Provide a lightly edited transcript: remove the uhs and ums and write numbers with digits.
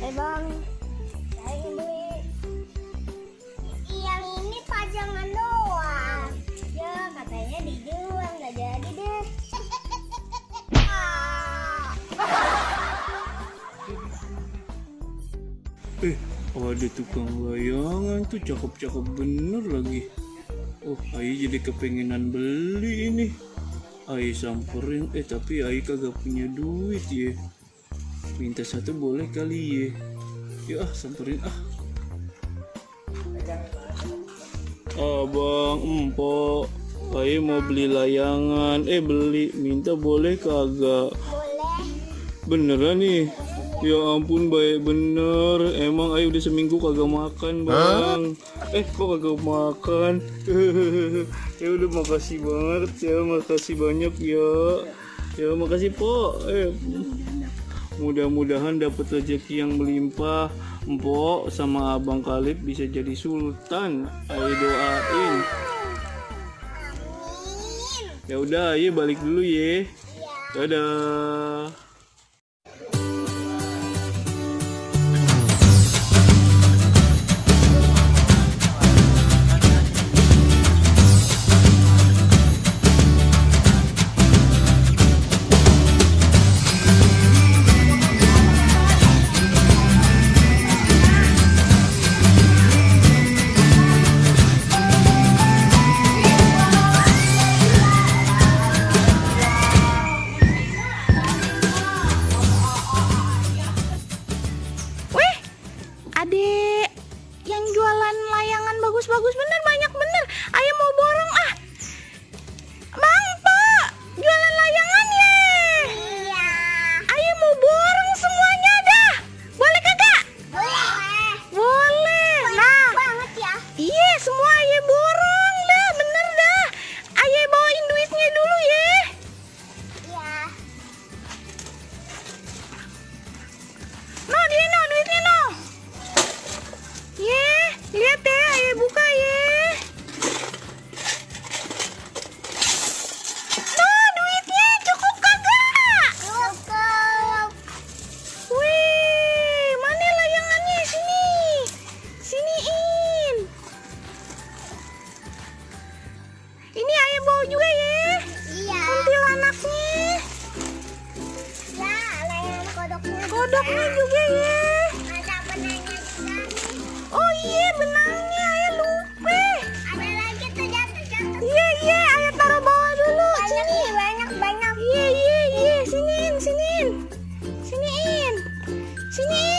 Bang, saya beli yang ini pajangan doang. Ya katanya dijual, nggak jadi deh. Ada tukang layangan tuh, cakep-cakep bener lagi. Oh, Ai jadi kepengenan beli ini. Ai samperin, tapi Ai kagak punya duit ya. Minta satu boleh kali ya. Yuk samperin ah. Abang, empok, Ai mau beli layangan. Beli, minta boleh kagak? Boleh. Beneran nih? Ya ampun, baik bener. Emang Ai udah seminggu kagak makan, Bang. Kok kagak makan? Ya udah, makasih banget ya, makasih banyak ya. Ya makasih, Po. Mudah-mudahan dapat rezeki yang melimpah. Empok sama Abang Khalid bisa jadi sultan. Ai doain. Amin. Ya udah, Ai balik dulu ya. Dadah. Adek yang jualan layangan bagus-bagus bener, banyak bener. Ayo mau borong ah. Bang, Pak, jualan layangan ya. Iya. Ayo mau borong semuanya dah. Boleh kagak? Boleh. Boleh. Nah, Banget ya. iya semua ayo borong dah, bener dah. Ayo bawain duitnya dulu ya. Iya. No, dia no, duitnya no. Ye, lihat ya, ayo buka ye. No, duitnya cukup kagak? Cukup. Wih, mana layangannya? Sini, siniin. Ini ayo bawa juga ya. Iya. Kuntilanaknya, Ya, layangan kodoknya. kodoknya juga ya. Ada benangnya juga nih. Oh iya, benangnya ayo lupa. Ada lagi tuh jatuh-jatuh. Iya, iya, ayo taruh bawah dulu. Banyak nih, banyak. Iya, iya, iya, siniin, siniin, siniin, siniin.